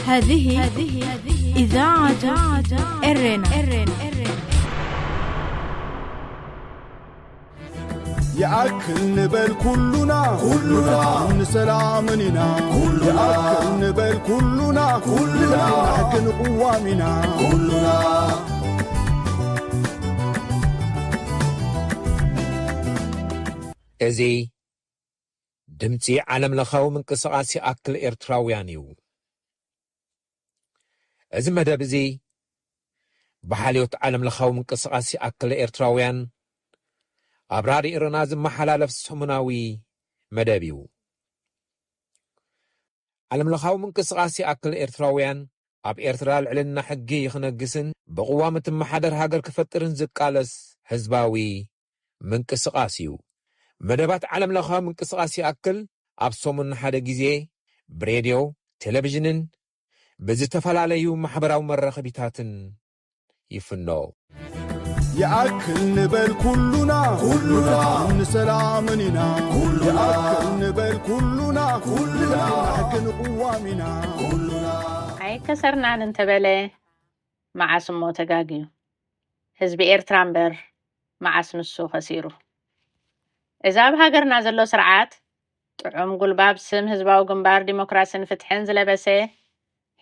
هذه هذه إذاعة إرنا. إرنا. يأكل نبل كلنا، كلنا. نسلامننا، كلنا. يأكل نبل كلنا، كلنا. نحكي نقوامنا، كلنا. እዚ ድምጺ ዓለም ለኻዊ ምንቅስቓስ ይኣክል ኤርትራውያን እዩ። እዚ መደብ እዚ ብሓልዮት ዓለም ለኻዊ ምንቅስቓስ ይኣክል ኤርትራውያን ኣብ ራድዮ ኤረና ዝመሓላለፍ ሰሙናዊ መደብ እዩ። ዓለም ለኻዊ ምንቅስቓስ ይኣክል ኤርትራውያን ኣብ ኤርትራ ልዕልና ሕጊ ክነግስን ብቕዋም እትመሓደር ሃገር ክፈጥርን ዝቃለስ ህዝባዊ ምንቅስቓስ እዩ። መደባት ዓለም ለኻዊ ምንቅስቓስ ይኣክል ኣብ ሰሙን ሓደ ግዜ ብሬድዮ፣ ቴሌቪዥንን ብዝተፈላለዩ ማሕበራዊ መራኸቢታትን ይፍኖ። يأكل نبل كلنا، كلنا. نسلامننا، كلنا. يأكل نبل كلنا، كلنا. نحكي نقوامنا، كلنا. ኣይከሰርናን እንተበለ መዓስ እሞ ተጋግዩ። ህዝቢ ኤርትራ እምበር መዓስ ንሱ ከሲሩ። እዚ ኣብ ሃገርና ዘሎ ስርዓት ጥዑም ጉልባብ ስም ህዝባዊ ግንባር ዲሞክራስን ፍትሕን ዝለበሰ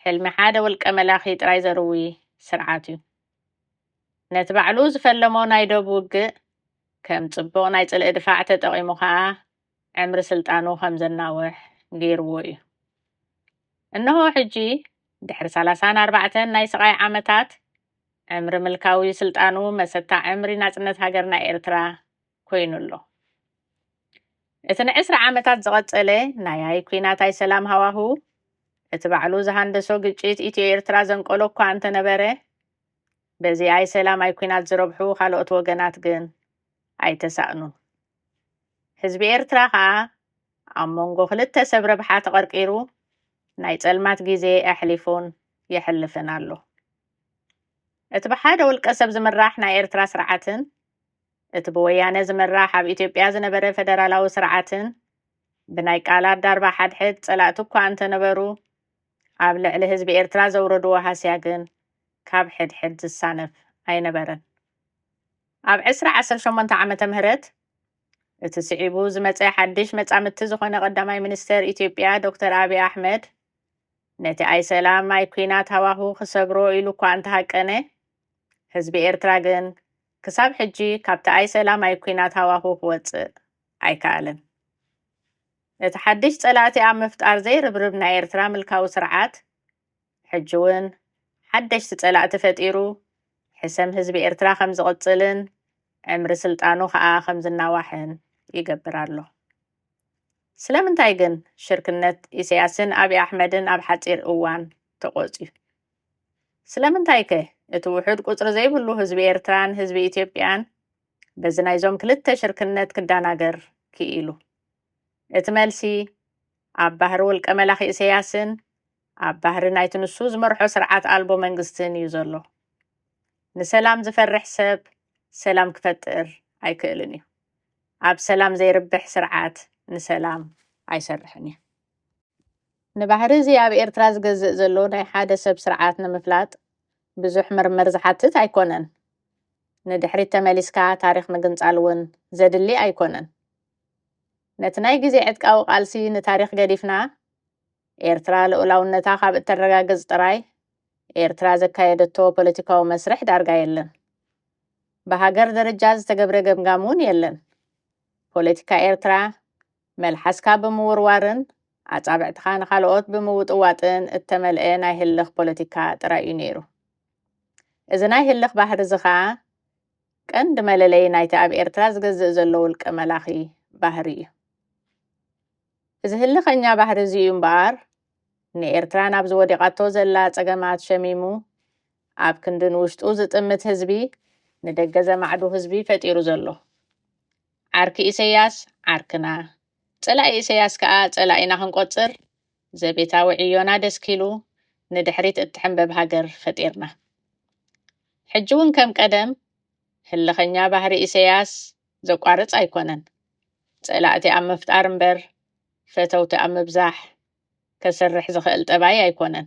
ሕልሚ ሓደ ውልቀ መላኺ ጥራይ ዘርዊ ስርዓት እዩ። ነቲ ባዕሉ ዝፈለሞ ናይ ዶብ ውግእ ከም ጽቡቕ ናይ ጽልኢ ድፋዕ ተጠቒሙ ኸኣ ዕምሪ ስልጣኑ ከም ዘናውሕ ገይርዎ እዩ። እነሆ ሕጂ ድሕሪ ሰላሳን ኣርባዕተን ናይ ስቓይ ዓመታት ዕምሪ ምልካዊ ስልጣኑ መሰታ ዕምሪ ናጽነት ሃገርና ኤርትራ ኮይኑ ኣሎ። እቲ ንዕስራ ዓመታት ዝቐጸለ ናይ ኣይ ኲናት ኣይ ሰላም ሃዋሁ እቲ ባዕሉ ዝሃንደሶ ግጭት ኢትዮ ኤርትራ ዘንቀሎ እኳ እንተነበረ በዚ ኣይ ሰላም ኣይ ኲናት ዝረብሑ ካልኦት ወገናት ግን ኣይተሳእኑን። ህዝቢ ኤርትራ ኸኣ ኣብ መንጎ ክልተ ሰብ ረብሓ ተቐርቂሩ ናይ ጸልማት ግዜ ኣሕሊፉን የሕልፍን ኣሎ። እቲ ብሓደ ውልቀ ሰብ ዝምራሕ ናይ ኤርትራ ስርዓትን እቲ ብወያነ ዝምራሕ ኣብ ኢትዮጵያ ዝነበረ ፈደራላዊ ስርዓትን ብናይ ቃላት ዳርባ ሓድሕድ ጸላእቲ እኳ እንተነበሩ ኣብ ልዕሊ ህዝቢ ኤርትራ ዘውረድዎ ሃስያ ግን ካብ ሕድሕድ ዝሳነፍ ኣይነበረን። ኣብ ዕስራ ዓሰርተ ሸሞንተ ዓመተ ምህረት እቲ ስዒቡ ዝመጸ ሓድሽ መጻምድቲ ዝኾነ ቀዳማይ ሚኒስተር ኢትዮጵያ ዶክተር ኣብይ ኣሕመድ ነቲ ኣይ ሰላም ኣይ ኲናት ሃዋሁ ክሰግሮ ኢሉ እኳ እንተሃቀነ ህዝቢ ኤርትራ ግን ክሳብ ሕጂ ካብቲ ኣይ ሰላም ኣይ ኲናት ሃዋሁ ክወጽእ ኣይከኣለን። እቲ ሓድሽ ጸላእቲ ኣብ ምፍጣር ዘይርብርብ ናይ ኤርትራ ምልካዊ ስርዓት ሕጂ እውን ሓደሽቲ ጸላእቲ ፈጢሩ ሕሰም ህዝቢ ኤርትራ ከም ዝቕጽልን ዕምሪ ስልጣኑ ኸኣ ከም ዝናዋሕን ይገብር ኣሎ። ስለምንታይ ግን ሽርክነት ኢሳያስን ኣብይ ኣሕመድን ኣብ ሓጺር እዋን ተቖጽዩ? ስለምንታይከ እቲ ውሑድ ቁጽሪ ዘይብሉ ህዝቢ ኤርትራን ህዝቢ ኢትዮጵያን በዚ ናይዞም ክልተ ሽርክነት ክዳናገር ክኢሉ? እቲ መልሲ ኣብ ባህሪ ውልቀ መላኺ ኢሳያስን ኣብ ባህሪ ናይቲ ንሱ ዝመርሖ ስርዓት ኣልቦ መንግስትን እዩ ዘሎ። ንሰላም ዝፈርሕ ሰብ ሰላም ክፈጥር ኣይክእልን እዩ። ኣብ ሰላም ዘይርብሕ ስርዓት ንሰላም ኣይሰርሕን እዩ። ንባህሪ እዚ ኣብ ኤርትራ ዝገዝእ ዘሎ ናይ ሓደ ሰብ ስርዓት ንምፍላጥ ብዙሕ ምርምር ዝሓትት ኣይኮነን። ንድሕሪት ተመሊስካ ታሪኽ ምግንጻል እውን ዘድሊ ኣይኮነን። ነቲ ናይ ግዜ ዕጥቃዊ ቃልሲ ንታሪኽ ገዲፍና ኤርትራ ልኡላውነታ ካብ እተረጋግጽ ጥራይ ኤርትራ ዘካየደቶ ፖለቲካዊ መስርሕ ዳርጋ የለን። ብሃገር ደረጃ ዝተገብረ ገምጋም እውን የለን። ፖለቲካ ኤርትራ መልሓስካ ብምውርዋርን ኣጻብዕትኻ ንኻልኦት ብምውጥዋጥን እተመልአ ናይ ህልኽ ፖለቲካ ጥራይ እዩ ነይሩ። እዚ ናይ ህልኽ ባህሪ እዚ ኸኣ ቀንዲ መለለይ ናይቲ ኣብ ኤርትራ ዝገዝእ ዘሎ ውልቀ መላኺ ባህሪ እዩ። እዚ ህልኸኛ ባህሪ እዚ እዩ እምበኣር ንኤርትራ ናብ ዝወዲቓቶ ዘላ ጸገማት ሸሚሙ ኣብ ክንዲ ንውሽጡ ዝጥምት ህዝቢ ንደገ ዘማዕዱ ህዝቢ ፈጢሩ ዘሎ። ዓርኪ ኢሰያስ ዓርክና፣ ጸላኢ ኢሰያስ ከኣ ጸላኢና ክንቆጽር ዘቤታዊ ዕዮና ደስኪሉ ንድሕሪት እትሕንበብ ሃገር ፈጢርና። ሕጂ እውን ከም ቀደም ህልኸኛ ባህሪ ኢሰያስ ዘቋርጽ ኣይኮነን። ጸላእቲ ኣብ ምፍጣር እምበር ፈተውቲ ኣብ ምብዛሕ ከስርሕ ዝኽእል ጠባይ ኣይኮነን።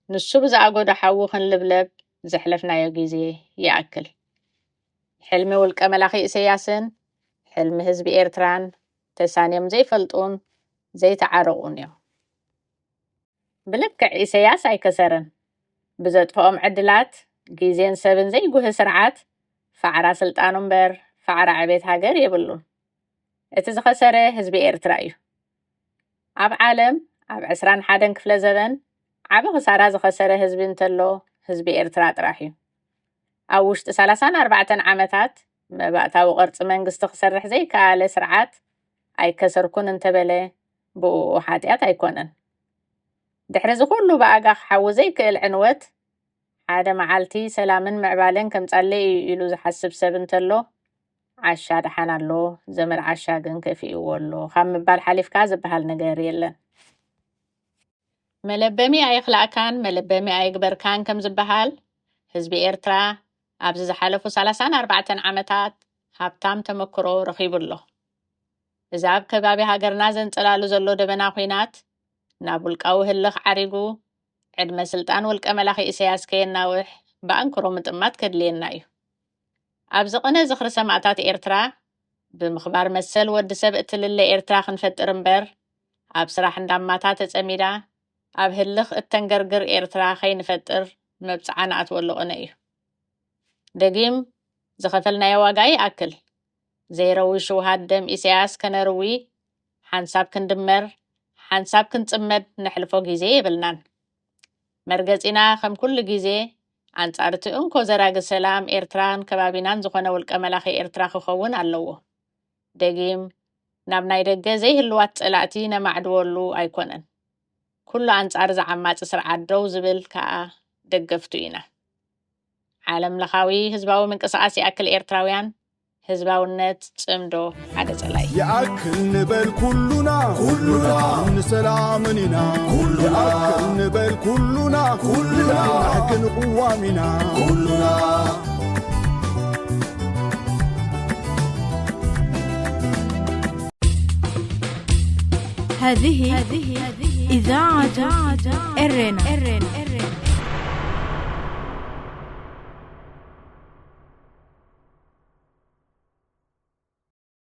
ንሱ ብዝኣጎዶ ሓዊ ክንልብለብ ዘሕለፍናዮ ግዜ ይኣክል። ሕልሚ ውልቀ መላኺ ኢሰያስን ሕልሚ ህዝቢ ኤርትራን ተሳንዮም ዘይፈልጡን ዘይተዓረቑን እዮም። ብልክዕ ኢሰያስ ኣይከሰረን። ብዘጥፍኦም ዕድላት፣ ግዜን ሰብን ዘይጉህ ስርዓት፣ ፋዕራ ስልጣኑ እምበር ፋዕራ ዕቤት ሃገር የብሉን። እቲ ዝኸሰረ ህዝቢ ኤርትራ እዩ። ኣብ ዓለም ኣብ ዕስራን ሓደን ክፍለ ዘበን ዓቢ ክሳራ ዝኸሰረ ህዝቢ እንተሎ ህዝቢ ኤርትራ ጥራሕ እዩ። ኣብ ውሽጢ ሰላሳን ኣርባዕተን ዓመታት መባእታዊ ቅርጺ መንግስቲ ክሰርሕ ዘይከኣለ ስርዓት ኣይከሰርኩን እንተበለ ብእኡ ሓጢኣት ኣይኮነን። ድሕሪ እዚ ኩሉ ብኣጋ ክሓዊ ዘይክእል ዕንወት ሓደ መዓልቲ ሰላምን ምዕባለን ከምጻለይ እዩ ኢሉ ዝሓስብ ሰብ እንተሎ ዓሻ ደሓን ኣሎ፣ ዘመድ ዓሻ ግን ከፊእዎ ኣሎ ካብ ምባል ሓሊፍካ ዝበሃል ነገር የለን። መለበሚ ኣይኽላእካን መለበሚ ኣይግበርካን ከም ዝበሃል ህዝቢ ኤርትራ ኣብዚ ዝሓለፉ ሰላሳን ኣርባዕተን ዓመታት ሃብታም ተመክሮ ረኺቡ ኣሎ። እዚ ኣብ ከባቢ ሃገርና ዘንጸላሉ ዘሎ ደበና ኲናት ናብ ውልቃዊ ህልኽ ዓሪጉ ዕድመ ስልጣን ውልቀ መላኺ ኢሰያስ ከየናውሕ ብኣንክሮ ምጥማት ከድልየና እዩ። ኣብዚ ቅነ ዝኽሪ ሰማእታት ኤርትራ ብምኽባር መሰል ወዲ ሰብ እትልለ ኤርትራ ክንፈጥር እምበር ኣብ ስራሕ እንዳማታ ተጸሚዳ ኣብ ህልኽ እተንገርግር ኤርትራ ከይንፈጥር መብጽዓ ንኣትወሉ ቅነ እዩ። ደጊም ዝኸፈልናዮ ዋጋ ይኣክል። ዘይረዊ ሽውሃት ደም ኢሰያስ ከነርዊ፣ ሓንሳብ ክንድመር፣ ሓንሳብ ክንጽመድ ነሕልፎ ግዜ የብልናን። መርገጺና ከም ኩሉ ግዜ ኣንጻር እቲ እንኮ ዘራጊ ሰላም ኤርትራን ከባቢናን ዝኾነ ውልቀ መላኺ ኤርትራ ክኸውን ኣለዎ። ደጊም ናብ ናይ ደገ ዘይህልዋት ጸላእቲ ነማዕድወሉ ኣይኮነን። ኩሉ ኣንጻር እዚ ዓማጺ ስርዓት ደው ዝብል ከኣ ደገፍቱ ኢና። ዓለም ለኻዊ ህዝባዊ ምንቅስቓስ ይኣክል ኤርትራውያን፣ ህዝባውነት ጽምዶ ሓደ ጸላይ። ይኣክል ንበል ኩሉና፣ ኩሉና ንሰላምን ኢና። ኩሉና ይኣክል ንበል ኩሉና፣ ኩሉና ንሕግን ቅዋም ኢና። ኩሉና هذه إذاعة إرنا.